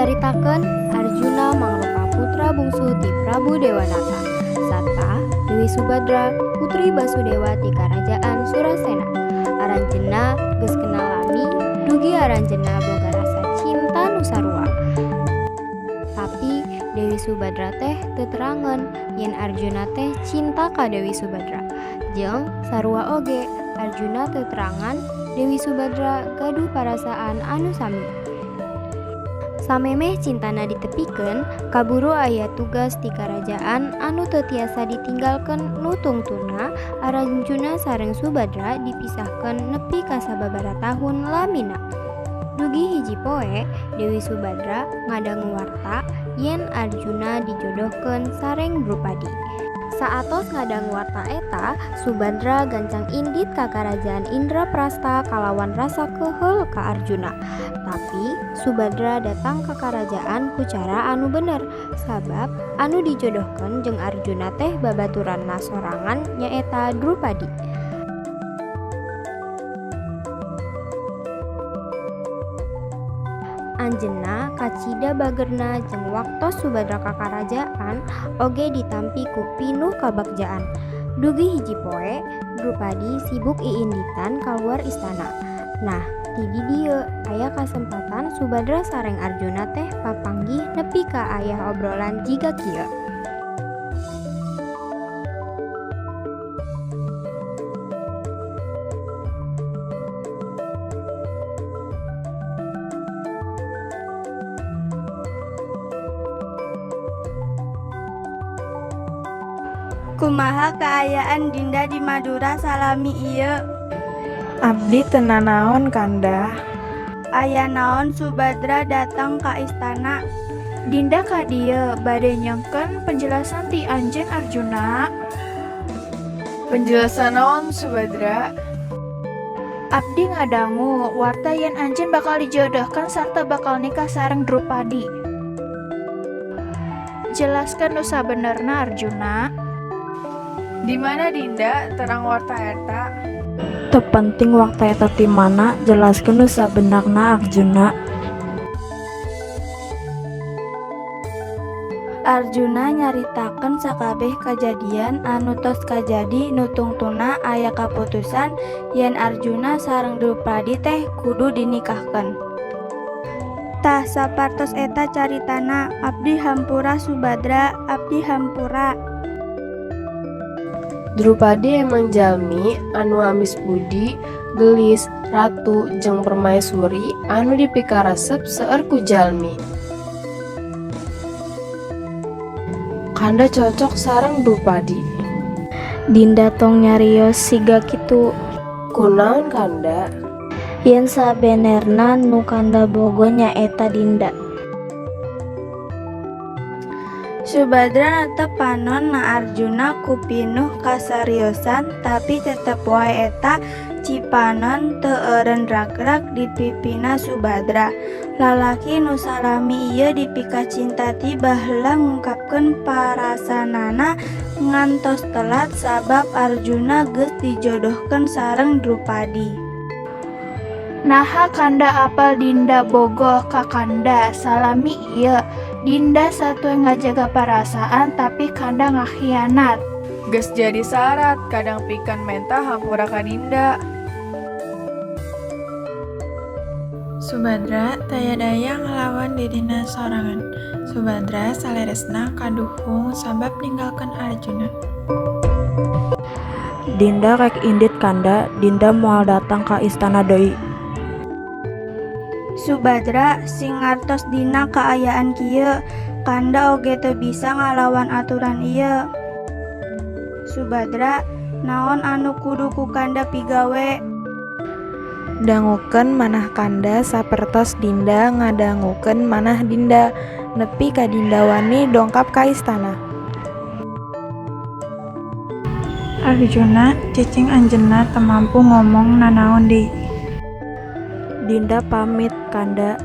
Dicaritakeun Arjuna mangrupa putra bungsu ti Prabu Dewanata sarta Dewi Subadra, putri Basudewa ti Karajaan Surasena. Aranjeunna geus kenal lami dugi aranjeunna boga rasa cinta nu sarua. Tapi Dewi Subadra teh teu terangeun yen Arjuna teh cinta ka Dewi Subadra. Jeung sarua oge Arjuna teu terangan Dewi Subadra gaduh parasaan anu sami. Samemeh cintana ditepikeun, kaburu aya tugas ti karajaan anu teu tiasa ditinggalkeun nu tungtuna Arjuna sareng Subadra dipisahkeun nepi ka sababaraha tahun lamina. Dugi hiji poe, Dewi Subadra ngadangu warta yen Arjuna dijodohkeun sareng Drupadi. Saatos ngadangu warta eta, Subadra gancang indit ka Karajaan Indraprastha kalawan rasa keheul ka Arjuna. Tapi Subadra datang ka karajaan ku cara anu bener, sabab anu dijodohkeun jeung Arjuna teh babaturanna sorangan nyaeta Drupadi. Anjeunna kacida bagerna jeung waktos Subadra ka karajaan oge ditampi ku pinuh kabagjaan. Dugi hiji poe, Drupadi sibuk iinditan kaluar istana. Nah, ti di dieu aya kasempatan Subadra sareng Arjuna teh papanggih nepi ka aya obrolan jiga kieu. Kumaha kaayaan Dinda di Madura salami ieu? Abdi teu nanaon, Kanda. Aya naon Subadra datang ka istana? Dinda ka dieu bade nyengkeun penjelasan ti Anjeun Arjuna. Penjelasan naon, Subadra? Abdi ngadangu warta yen anjeun bakal dijodohkeun sarta bakal nikah sareng Drupadi. Jelaskeun nu sabenerna, Arjuna. Di mana Dinda terang warta eta? Teu penting warta eta ti mana, jelaskeun nu sabenerna, Arjuna. Arjuna nyaritakeun sakabeh kajadian anu tos kajadi nu tungtuna aya kaputusan yen Arjuna sareng Drupadi teh kudu dinikahkeun. Tah, sapartos eta caritana. Abdi hampura, Subadra, abdi hampura. Drupadi emang jalmi anu amis budi, geulis, ratu jeung permaisuri anu dipikaresep seueur ku jalmi. Kanda cocok sareng Drupadi. Dinda tong nyarios siga kitu. Kunaon, Kanda? Yen sabenerna nu Kanda bogoh nyaeta Dinda. Subadra netep panon na Arjuna ku pinuh kasariosan, tapi tetep wae eta cipanon teu eureun ragrag di pipina Subadra. Lalaki nu salami ieu dipikacinta ti baheula ngungkapkeun parasaanana ngan tos telat sabab Arjuna geus dijodohkeun sareng Drupadi. Naha Kanda apal Dinda bogoh ka Kanda salami ieu? Dinda satue ngajaga parasaan, tapi Kanda ngakhianat. Geus jadi sarat kadang pikeun menta hampura ka Dinda. Subadra taya daya ngalawan dirina sorangan. Subadra saleresna kaduhung sabab ninggalkeun Arjuna. Dinda rek indit, Kanda, Dinda moal datang ka istana deui. Subadra, sing ngartos dina kaayaan kieu, Kanda oge teu bisa ngalawan aturan ieu. Subadra, naon anu kudu ku Kanda pigawe? Dangukeun manah Kanda sapertos Dinda ngadangukeun manah Dinda nepi ka Dinda wani dongkap ka istana. Arjuna, cicing anjeunna teu mampu ngomong nanaon deui. Dinda pamit, Kanda.